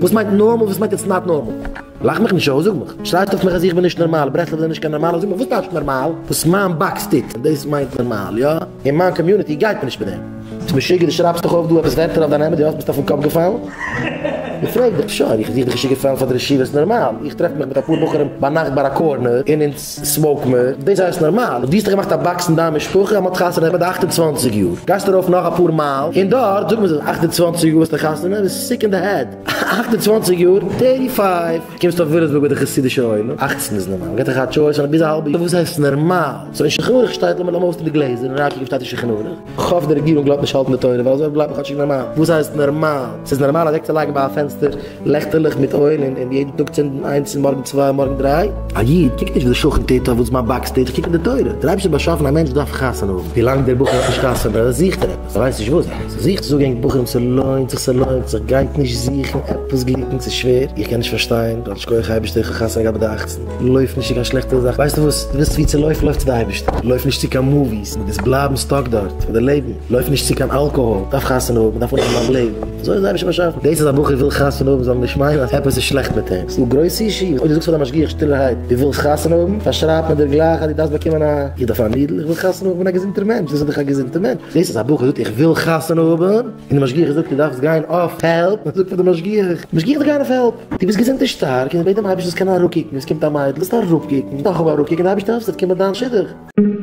וואס מיינט נארמאל וואס מיינט איטס נאט נארמאל? לאך מיך נישט אויס, זאג מיך. שרייסט אויף מיך אז איך בין נישט נארמאל, ברסלב איז נישט קיין נארמאל, זאג מיך וואס טייטש נארמאל? וואס מיין באקס טוט, דאס מיינט נארמאל, יא? אין מיין community גייט מען נישט מיט דעם. ביסט משוגע דו שרייבסט דאך אויף דא עפעס ווערטער אויף דיין העמד, דו האסט ביסט אויפן קאפ געפאלן? איך פרעג דיך, sure, איך זוך דיך נישט צו געפעלן פאר די ישיבה, ס'איז נארמאל, איך טרעף מיך מיט אפאר בחורים ביינאכט ביי א corner און אונז smoke מיר, דאס הייסט נארמאל? דו האסט דאך געמאכט א box אין דיין משפחה אז מ'האט חתונה ביי די 28 יאר, גייסט ארויף נאך אפאר מייל און דארט זאגט מען זיך 28 יאר האסטו חתונה, ביסט sick אין די head, 28 יאר, thirty five, קומסט אויף וויליאמסבורג ביי די חסידישע עולם, 18 איז נארמאל, מ'געט דיך א choice פון ביז א האלבע יאר, וואס הייסט נארמאל? so אין שולחן ערוך שטייט לאמיר לאמיר אויסטון די גלעזער און אריינקוקן וואס שטייט אין שולחן ערוך, כ'האף די רעגירונג לאזט נישט האלטן די תורה ווייל אזוי בלייבט מען כאטשיג נארמאל, וואס הייסט נארמאל? ס'איז נארמאל אוועקצולייגן ביי א פענסטער לעכטערלעך מיט אויל און און יעדן טאג צינדן איינס און מארגן צוויי און מארגן דריי? א איד קוקט נישט וואס די שכן טוט אדער וואס מיין box טוט, איך קוק אין די תורה, דער אייבערשטער האט באשאפן א מענטש דארף חתונה האבן, ווילאנג דער בחור האט נישט חתונה זוכט ער עפעס, ער ווייסט נישט וואס ער זוכט, זאג ענק בחורים ס'לוינט זיך ס'לוינט זיך, גייט נישט זוכן עפעס גליקן, ס'איז שווער, איך קען נישט פארשטיין, שכוח אייבערשטער איך האב חתונה געהאט ביי די אכצן, לויף נישט צו קיין שלעכטע זאכן, ווייסטו וואס, דו ווילסט ווי צו לויפן לויף צו די אייבערשטער, לויף נישט צו קיין movies, דו וועסט בלייבן stuck דארט פאר די לעבן, לויף נישט צו קיין אלקאהאל, דארף חתונה האבן, דארף אנהייבן א לעבן, אזוי איז די אייבערשטער באשאפן, דאס אז א בחור וויל חתונה האבן זאל נישט מיינען אז עפעס איז שלעכט מיט אים, ס'איז דא גרויסע ישיבות, אויב דו זאגסט פאר דיין משגיח שטילערהייט דו ווילסט חתונה האבן, פארשרייבט מען דיר גלייך אז דו דארפסט באקומען א, איך דארף א needle, איך וויל חתונה האבן, איך בין א געזונטער מענטש, דאס איז דאך א געזונטער מענטש, דאס אז א בחור זאגט איך וויל חתונה האבן, און די משגיח זאגט דו דארפסט גיין אויף help, זאגט פאר די משגיח, משגיח דארף גיין אויף help, דו ביסט געזונט און שטארק, און בעט דעם אייבערשטן זאלסט קענען אראפקוקן, עס קומט א מיידל, זאלסט אראפקוקן, נאכאמאל אראפקוקן, די אייבערשטער העלפט עס וועט קומען דיין שידוך.